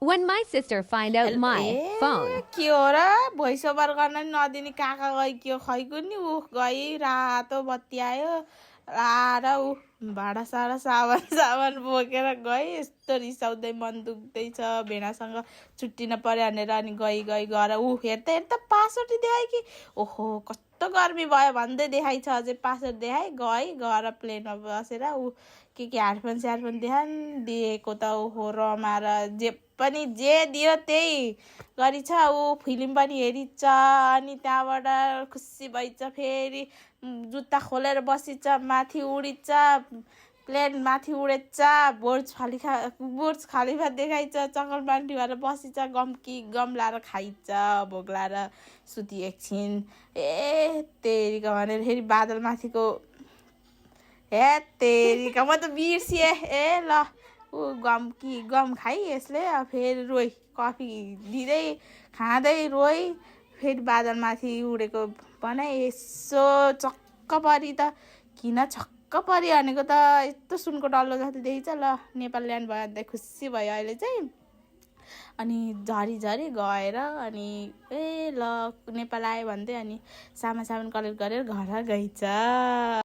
When my sister find out my phone, के हो र भोइस ओभर गर्न नि नदिने काका गइक्यो खैको नि गई रातो बत्ती आयो आएर भाँडा साडा साबन साबन बोकेर गई यस्तो रिसाउँदै मन दुख्दैछ भेनासँग छुट्टिन पर्यो भनेर अनि गई गएर हेर्दा हेर्दा पासवर्ड देखायो कि ओहो कस्तो गर्मी भयो भन्दै देखाइछ अझै पासवर्ड देखाइ गएर प्लेनमा बसेर के हेडफोन स्याडफोन दिएको त ओहो रमाएर जे दियो त्यही गरिछ फिल्म पनि हेरिन्छ अनि त्यहाँबाट खुसी भइछ फेरि जुत्ता खोलेर बसिन्छ माथि उडिन्छ प्लेन माथि उडेछ बुर्ज खलिफा देखाइछ चक्कर बान्टी भएर बसिन्छ गम लाएर खाइन्छ भोक लाएर सुति एकछिन तेरिका भनेर फेरि बादल माथिको तेरिका म त बिर्सिएँ ल गम खाइ यसले फेरि रोइ कफी दिँदै खाँदै रोइ फेरि बादल माथि उडेको बनाइ यसो चक्क परी त किन छक्क परी भनेको त यस्तो सुनको डल्लो जस्तो देखिन्छ ल नेपाल ल्यान्ड भयो अन्त खुसी भयो अहिले चाहिँ अनि झरी गएर अनि ल नेपाल आयो भन्दै अनि सामान कलेक्ट गरेर घर गइछ।